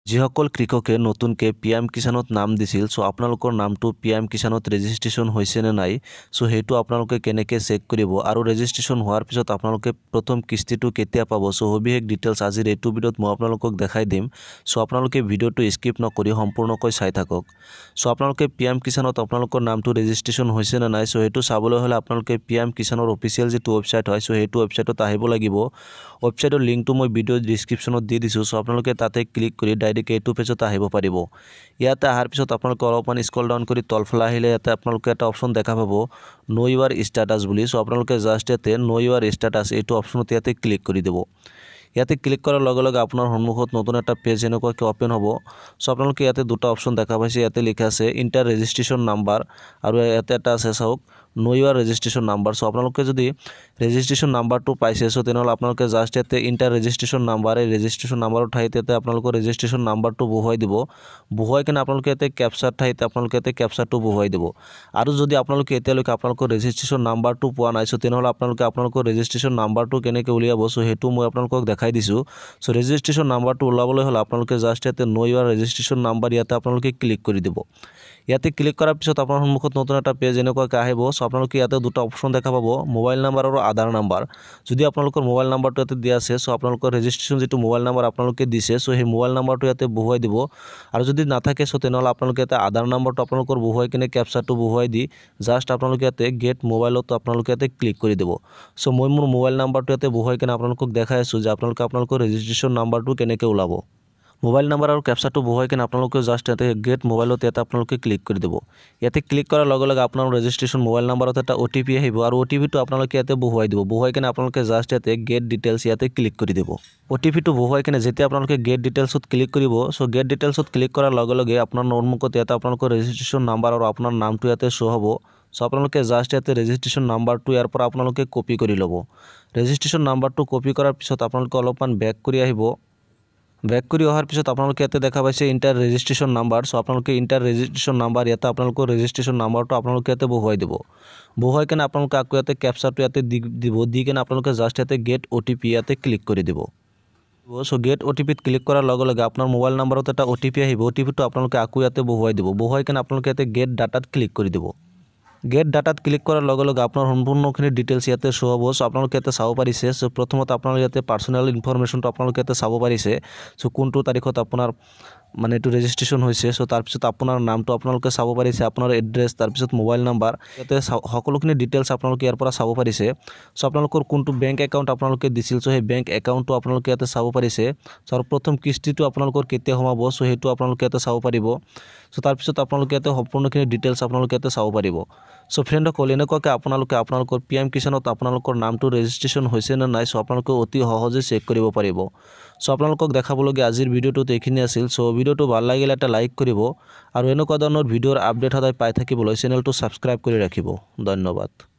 যিসকল কৃষকে নতুনকৈ পি এম কিষাণত নাম দিছিল, চ' আপোনালোকৰ নামটো পি এম কিষাণত ৰেজিষ্ট্ৰেশ্যন হৈছে নে নাই, চ' সেইটো আপোনালোকে কেনেকৈ চেক কৰিব আৰু ৰেজিষ্ট্ৰেশ্যন হোৱাৰ পিছত আপোনালোকে প্ৰথম কিস্তিটো কেতিয়া পাব, চ' সবিশেষ ডিটেইলছ আজিৰ এইটো ভিডিঅ'ত মই আপোনালোকক দেখাই দিম। চ' আপোনালোকে ভিডিঅ'টো স্কিপ নকৰি সম্পূৰ্ণকৈ চাই থাকক। চ' আপোনালোকে পি এম কিষাণত আপোনালোকৰ নামটো ৰেজিষ্ট্ৰেশ্যন হৈছে নে নাই, চ' সেইটো চাবলৈ হ'লে আপোনালোকে পি এম কিষাণৰ অফিচিয়েল যিটো ৱেবছাইট হয়, চ' সেইটো ৱেবছাইটত আহিব লাগিব। ৱেবছাইটৰ লিংকটো মই ভিডিঅ' ডিছক্ৰিপশ্যনত দি দিছোঁ। চ' আপোনালোকে তাতে ক্লিক কৰি ডাইৰেক্ট এইটো পেজত আহিব পাৰিব। ইয়াতে অহাৰ পিছত আপোনালোকে অলপমান স্ক্ৰল ডাউন কৰি তলফালে আহিলে ইয়াতে আপোনালোকে এটা অপশ্যন দেখা পাব, ন' ইউৰ ষ্টেটাছ বুলি। চ' আপোনালোকে জাষ্ট ইয়াতে ন' ইউৰ ষ্টেটাছ এইটো অপশ্যনত ইয়াতে ক্লিক কৰি দিব। ইয়াতে ক্লিক কৰাৰ লগে লগে আপোনাৰ সন্মুখত নতুন এটা পেজ এনেকুৱাকৈ অ'পেন হ'ব। চ' আপোনালোকে ইয়াতে দুটা অপশ্যন দেখা পাইছে। ইয়াতে লিখা আছে ইণ্টাৰ ৰেজিষ্ট্ৰেশ্যন নাম্বাৰ আৰু ইয়াতে এটা আছে চাওক, ন' ইউৰ ৰেজিষ্ট্ৰেশ্যন নাম্বাৰ। চ' আপোনালোকে যদি ৰেজিষ্ট্ৰেশ্যন নাম্বাৰটো পাইছে, চ' তেনেহ'লে আপোনালোকে জাষ্ট ইয়াতে ইণ্টাৰ ৰেজিষ্ট্ৰেশ্যন নাম্বাৰ, এই ৰেজিষ্ট্ৰেশ্যন নাম্বাৰৰ ঠাইত ইয়াতে আপোনালোকৰ ৰেজিষ্ট্ৰেশ্যন নাম্বাৰটো বহুৱাই দিব। বহুৱাই কিনে আপোনালোকে ইয়াতে কেপচাৰ ঠাইত আপোনালোকে ইয়াতে কেপচাৰটো বহুৱাই দিব। আৰু যদি আপোনালোকে এতিয়ালৈকে আপোনালোকৰ ৰেজিষ্ট্ৰেশ্যন নাম্বাৰটো পোৱা নাই, চ' তেনেহ'লে আপোনালোকে আপোনালোকৰ ৰেজিষ্ট্ৰেশ্যন নাম্বাৰটো কেনেকৈ উলিয়াব, চ' সেইটো মই আপোনালোকক দেখাই দিছোঁ। চ' ৰেজিষ্ট্ৰেশ্যন নাম্বাৰটো ওলাবলৈ হ'লে আপোনালোকে জাষ্ট ইয়াতে ন' ইউৰ ৰেজিষ্ট্ৰেশ্যন নাম্বাৰ ইয়াতে আপোনালোকে ক্লিক কৰি দিব। ইয়াতে ক্লিক কৰাৰ পিছত আপোনাৰ সন্মুখত নতুন এটা পেজ এনেকুৱাকৈ আহিব। চ' আপোনালোকে ইয়াতে দুটা অপশ্যন দেখা পাব, মোবাইল নাম্বাৰ আৰু আধাৰ নাম্বাৰ। যদি আপোনালোকৰ মোবাইল নাম্বাৰটো ইয়াতে দিয়া আছে, চ' আপোনালোকৰ ৰেজিষ্ট্ৰেশ্যন যিটো মোবাইল নাম্বাৰ আপোনালোকে দিছে, চ' সেই মোবাইল নাম্বাৰটো ইয়াতে বহুৱাই দিব। আৰু যদি নাথাকে, চ' তেনেহ'লে আপোনালোকে ইয়াতে আধাৰ নাম্বাৰটো আপোনালোকৰ বহুৱাই কিনে কেপচাৰটো বহুৱাই দি জাষ্ট আপোনালোকে ইয়াতে গেট মোবাইলত আপোনালোকে ইয়াতে ক্লিক কৰি দিব। চ' মই মোৰ মোবাইল নাম্বাৰটো ইয়াতে বহুৱাই কিনে আপোনালোকক দেখাই আছোঁ যে আপোনালোকে আপোনালোকৰ ৰেজিষ্ট্ৰেশ্যন নাম্বাৰটো কেনেকৈ ওলাব। মোবাইল নাম্বাৰ আৰু কেপচাৰটো বহুৱাই কিনে আপোনালোকে জাষ্ট ইয়াতে গেট মোবাইলত ইয়াতে আপোনালোকে ক্লিক কৰি দিব। ইয়াতে ক্লিক কৰাৰ লগে লগে আপোনাৰ ৰেজিষ্ট্ৰেশ্যন মোবাইল নাম্বাৰত এটা অ' টি পি আহিব আৰু অ' টি পিটো আপোনালোকে ইয়াতে বহুৱাই দিব। বহুৱাই কিনে আপোনালোকে জাষ্ট ইয়াতে গেট ডিটেইলছ ইয়াতে ক্লিক কৰি দিব। অ' টি পিটো বহুৱাই কিনে যেতিয়া আপোনালোকে গেট ডিটেইলছত ক্লিক কৰিব, চ' গেট ডিটেইলছত ক্লিক কৰাৰ লগে লগে আপোনাৰ সন্মুখত ইয়াতে আপোনালোকৰ ৰেজিষ্ট্ৰেশ্যন নাম্বাৰ আৰু আপোনাৰ নামটো ইয়াতে শ্ব' হ'ব। চ' আপোনালোকে জাষ্ট ইয়াতে ৰেজিষ্ট্ৰেশ্যন নাম্বাৰটো ইয়াৰ পৰা আপোনালোকে কপি কৰি ল'ব। ৰেজিষ্ট্ৰেশ্যন নাম্বাৰটো কপি কৰাৰ পিছত আপোনালোকে অলপমান বেক কৰি আহিব। বেক কৰি অহাৰ পিছত আপোনালোকে ইয়াতে দেখা পাইছে ইণ্টাৰ ৰেজিষ্ট্ৰেশ্যন নাম্বাৰ। চ' আপোনালোকে ইণ্টাৰ ৰেজিষ্ট্ৰেশ্যন নাম্বাৰ ইয়াতে আপোনালোকৰ ৰেজিষ্ট্ৰেশ্যন নাম্বাৰটো আপোনালোকে ইয়াতে বহুৱাই দিব। বহুৱাই কিনে আপোনালোকে আকৌ ইয়াতে কেপচাৰটো ইয়াতে দি দিব। দি কিনে আপোনালোকে জাষ্ট ইয়াতে গেট অ' টি পি ইয়াতে ক্লিক কৰি দিব। চ' গেট অ' টি পিত ক্লিক কৰাৰ লগে লগে আপোনাৰ মোবাইল নাম্বাৰত এটা অ' টি পি আহিব। অ' টি পিটো আপোনালোকে আকৌ ইয়াতে বহুৱাই দিব। বহুৱাই কিনে আপোনালোকে ইয়াতে গেট ডাটাত ক্লিক কৰি দিব। গেট ডাটাত ক্লিক কৰাৰ লগে লগে আপোনাৰ সম্পূৰ্ণখিনি ডিটেইলছ ইয়াতে শ্ব' হ'ব। চ' আপোনালোকে ইয়াতে চাব পাৰিছে। চ' প্ৰথমতে আপোনালোকে ইয়াতে পাৰ্চনেল ইনফৰমেশ্যনটো আপোনালোকে ইয়াতে চাব পাৰিছে। চ' কোনটো তাৰিখত আপোনাৰ মানে এইটো ৰেজিষ্ট্ৰেশ্যন হৈছে। চ' তাৰপিছত আপোনাৰ নামটো আপোনালোকে চাব পাৰিছে, আপোনাৰ এড্ৰেছ, তাৰপিছত মোবাইল নাম্বাৰ, ইয়াতে সকলোখিনি ডিটেইলছ আপোনালোকে ইয়াৰ পৰা চাব পাৰিছে। চ' আপোনালোকৰ কোনটো বেংক একাউণ্ট আপোনালোকে দিছিল, চ' সেই বেংক একাউণ্টটো আপোনালোকে ইয়াতে চাব পাৰিছে। চ' আৰু প্ৰথম কিস্তিটো আপোনালোকৰ কেতিয়া সোমাব, চ' সেইটো আপোনালোকে ইয়াতে চাব পাৰিব। চ' তাৰপিছত আপোনালোকে ইয়াতে সম্পূৰ্ণখিনি ডিটেইলছ আপোনালোকে ইয়াতে চাব পাৰিব। চ' ফ্ৰেণ্ডসকল, এনেকুৱাকৈ আপোনালোকে আপোনালোকৰ পি এম কিষাণত আপোনালোকৰ নামটো ৰেজিষ্ট্ৰেশ্যন হৈছে নে নাই, চ' আপোনালোকে অতি সহজে চেক কৰিব পাৰিব। চ' আপোনালোকক দেখাবলগীয়া আজিৰ ভিডিঅ'টোত এইখিনি আছিল। চ' ভিডিঅ'টো ভাল লাগিলে এটা লাইক কৰিব আৰু এনেকুৱা ধৰণৰ ভিডিঅ'ৰ আপডেট সদায় পাই থাকিবলৈ চেনেলটো ছাবস্ক্ৰাইব কৰি ৰাখিব। ধন্যবাদ।